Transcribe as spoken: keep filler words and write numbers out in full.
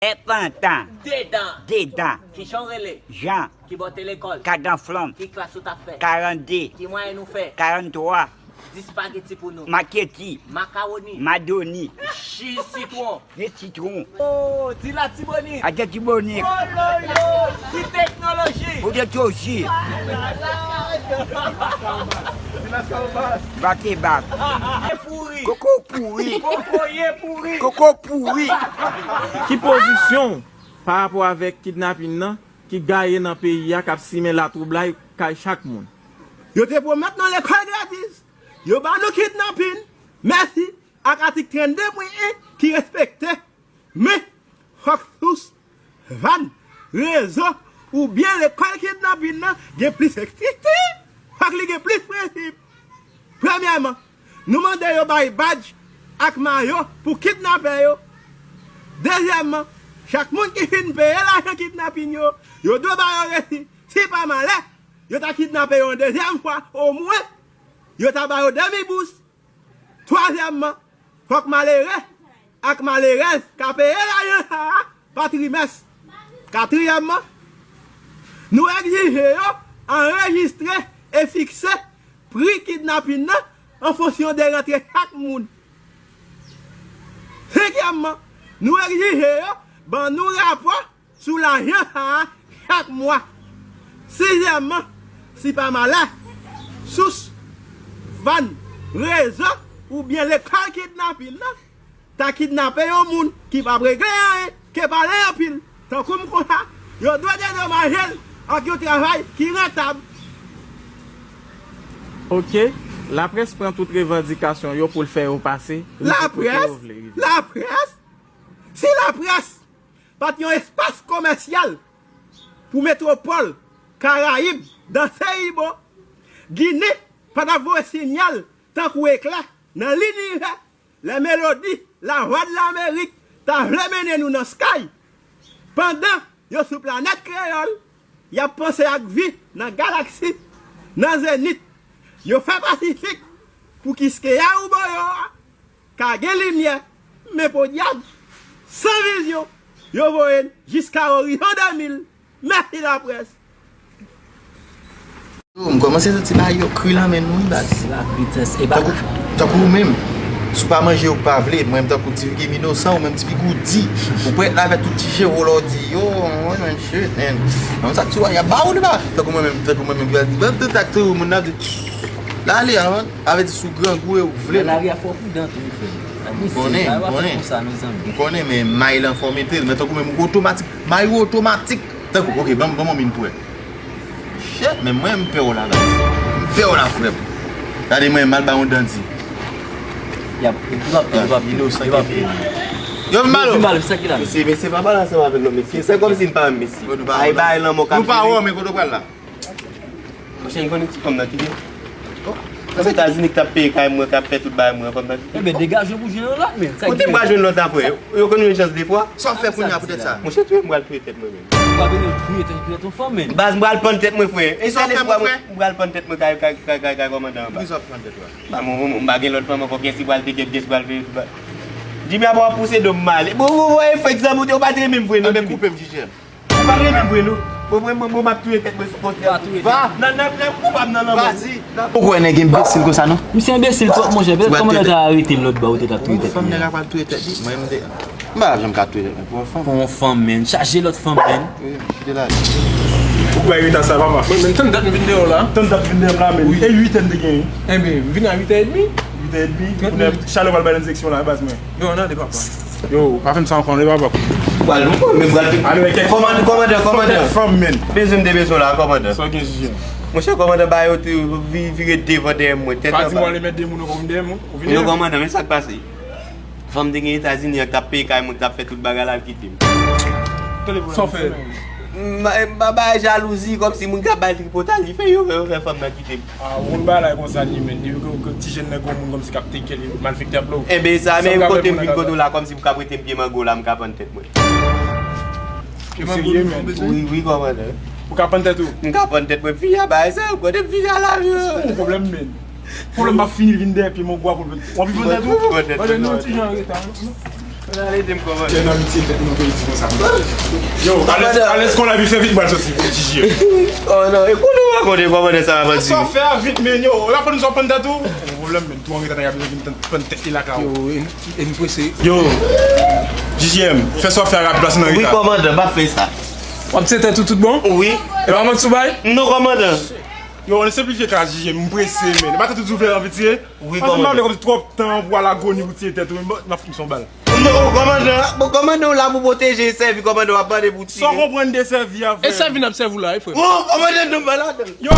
Èpanta. Dedan. Dedan. Kijan w rele? Jan. Ki bò w te lekòl? Kadan Flonm. Ki klas ou t ap fè? Karannde. Ki mwayèn ou fè? Karantwa. Di spageti pou nou. Maketi. Makawoni. Madoni. Ji sitwon. Ji sitwon. Oh, di Latibonit. Latibonit. Oh, lo, lo. Di teknoloji. Pou teknoloji. Di Las Kalbas. Di Las Kalbas. Bake bak. Pouri. Koko pouri. Kokoye pouri. Koko pouri. Ki pozisyon w pa rapò avèk kidnapin nan ki gaye nan peyi a k ap simen latwoublay kay chak moun? Yo te pwomèt nou lekòl gratis. Yo ba nou kidnapin. Mèsi ak atik trannde pwen en ki respekte. Men, fòk sous, vàn, rezo, oubyen lekòl kidnapin nan gen plis estrikti. Fòk li gen plis prensip. Premyèman, nou mande yo bay badj ak mayo pou kidnapè yo. Dezyèmman, chak moun ki fin peye lajan kidnapin yo, yo dwe ba yo resi. Si pa malè, yo ta kidnape yo yon dezyèm fwa, omwen, yo ta ba yo demi bous. Twazyèmman, fòk malere ak malerèz ka peye lajan sa a pa trimès. Katriyèmman, nou egzije yo anrejistre e fikse pri kidnapin nan an fonksyon de rantre chak moun. Senkyèmman, nou egzije yo ban nou rapò sou lajan sa a chak mwa. Sizyèmman, si pa malè, sous, vàn, rezo oubyen lekòl kidnapin nan ta kidnape yon moun ki p ap regle anyen ke pale anpil, tankou m konsa, yo dwe dedomaje l ak yon travay ki rantab. Oke, laprès pran tout revandikasyon yo pou l fè yo pase, rive kote yo vle rive. Laprès? Si laprès pa t yon espas komèsyal pou metwopòl Karayib, Danseyibo, Ginen pa t ap voye sinyal tankou eklè nan linivè, lè melodi Lavwadlamerik ta vle mennen nou nan sky. Pandan yo sou planèt kreyòl, y ap panse ak vi nan galaksi, nan zenit. Yo fè Pasifik pou Kiskeya Uboyo a ka gen limyè, men podyab, san vizyon, yo voye n jiska orizon de mil. Mèsi laprès. Yo, m kòmanse santi bagay yo kri lan men nou wi baz. Se la vitès, e pa tankou, tankou ou menm. Si w pa manje ou pa vle, mwen menm tankou ti figi m inosan, ou menm ti figi w di. Ou prèt la avèk tout ti je w lè w di yo, mwen menm shit, man. Nan sa ti w a, y ap ba ou li ba. Tankou mwen menm, tankou mwen menm, ban tout ak tou moun nan di, l ale, an, avè di sou grangou e ou vle. Nan lari a fò pridan tou, wi, frè m. M konnen, m konnen. M konnen, men may lan fò mete l, men tankou mwen, m otomatik, may ou otomatik. Tankou, oke, ban m, ban m yon min pou wè. Shit, men mwen, m pè w la, guys. M pè w la, frè m. Gade mwen, m al ba yon dandi. Y ap, li p ap, li p ap, li p ap. Yo, m malo. Li malo, sa ki la. Mesye, mesye, pa pale ansanm avèk lòt mesye. Se kòmsi n pa menm mesye. Ay, bay lanmò k ap vini. Nou pa wè, men kote w pral la? Monchè, m konnen ti fanm nan kite. Ozetazini k t ap peye kay mwen, k ap fè tout bagay mwen, fanm nan kite. Enben, degaje w pou jwenn yon lòt, men. Kote m pral jwenn lòt apre? Yo konn yon chans de fwa. Sa w fè kounye a poutèt sa? Monchè, touye m pral touye tèt mwen menm. Ou pa bezwen touye tèt, touye tèt yon fanm, men. Baz, m pral pann tèt mwen, frè. E sèl espwa mwen, m pral pann tèt mwen kay, kay, kay, kay, kay kòmandan anba. Kisa w ap pann tèt ou a? Ba, m, m, m pa gen lòt fanm ankò, kiyès ki pral te kèt, kiyès ki pral te, ba. Jimmy apa w ap pouse do m male. Bon, bon, bon, e fèk sa monte, ou pa t renmen m vre, non, menm. Koupe m, Jijèm. Ou pa renmen m vre, non. Bon, mwen, mwen, mwen, m ap touye tèt mwen sou kont. Va, nan, nan, nan, koupab nan lanmò. Ou kwè nèg enbesil konsa, non? Misye enbesil twòp, monchè. Petèt kòmandan ta arete l lòt bò, ou te t ap touye tèt li. Fanm nèg la pral touye tèt li. Mwen, m te, m pa t ap janm ka touye tèt mwen pou yon fanm. Pou yon fanm, men. Chaje lòt fanm, men. Wi, m chite la. Ou bay reta sa, papa. Mwen, men, tann dat m vin deyò la. Tann dat m vin deyò la, men. Wi. E uit è m te genyen. Enben, m vin a uit è edmi. Uit è edmi. Kounye a, chalè pral bay nan direksyon la, baz mwen. Yo, ann ale, papa. Yo, pa fè m sa ankò, non, papa. Pral, mwen, mwen pral fè. Ale, wè kèk. Kòmandan, kòmandan, kòmandan. Kèk fanm, men. Bezwen m te bezwen la, kòmandan. Sa w gen, Jijèm? Monchè, kòmandan, ba yo te vi-, vire devan dèyè mwen, tèt anba. Pa di m w ale mèt de moun ankò, m dèyè mwen. Ou vini? Non, kòmandan, men sa k pase? Fanm te gen Etazini an k t ap peye kay mwen, k t ap fè tout bagay la, l kite m. Sa w fè? M, m pa bay jalouzi, kòmsi moun k ap bay tripotay, li fè yo fè, yo fè fanm nan kite m. Ah, ou konn bagay la konsa li ye, men. Depi ke, ke ti jèn nan granmoun kòmsi k ap teke l, malfektè ap blow. Enben sa, men kote m vin kote w la, kòmsi m ka prete m pye mango la, m ka pann tèt mwen. Pye mango nou bezwen? Wi, wi, kòmandan. Ou ka pann tèt ou? M ka pann tèt mwen, fi a, bagay sa, ou konnen fi a la, yo. Ou pwoblèm, men. Pwoblèm pa fini vin dèyè pye mango a pou l. W ap vin pann tèt ou? Pann tèt mwen, non, ti jan reta, non? Ann ale de m, kòmandan. Gen nan mitye tèt nou peyi di konsa. Yo, alèz, alèz kon lavi fè vit, m pral soti pou J J M. Oh non, e kou nou rakonte kòmandan sa a, bandi. Sa w fè a vit, men yo, la fò nou sòpann tèt ou. Pwoblèm, men tou an reta, nèg la bezwen vin tann, tann tèt li lakay ou. Yo, e n, e n prese. Yo, J J M, fè sa w fè a rapid, pase nan reta. Wi, kòmandan, m ap fè sa. W ap tiye tèt ou tout bon? Wi. E pa manti w bay? Non, kòmandan. Yo, ann senplifye ka, J J M, m prese, men. E pa tèt ou di w fè anvi tiye? Wi, kòmandan. Pase m pa vle kòmsi twòp tan pou al agoni pou tiye tèt ou, men m ap fout m son bal. Non, kòmandan, bon, kòmandan w la pou pwoteje e sèvi, kòmandan w ap mande pou tiye. Sa w konprann de sèvi a, frè? E sèvi n ap sèvi w la, wi, frè. Oh, kòmandan, non, m pa ladan. Yo!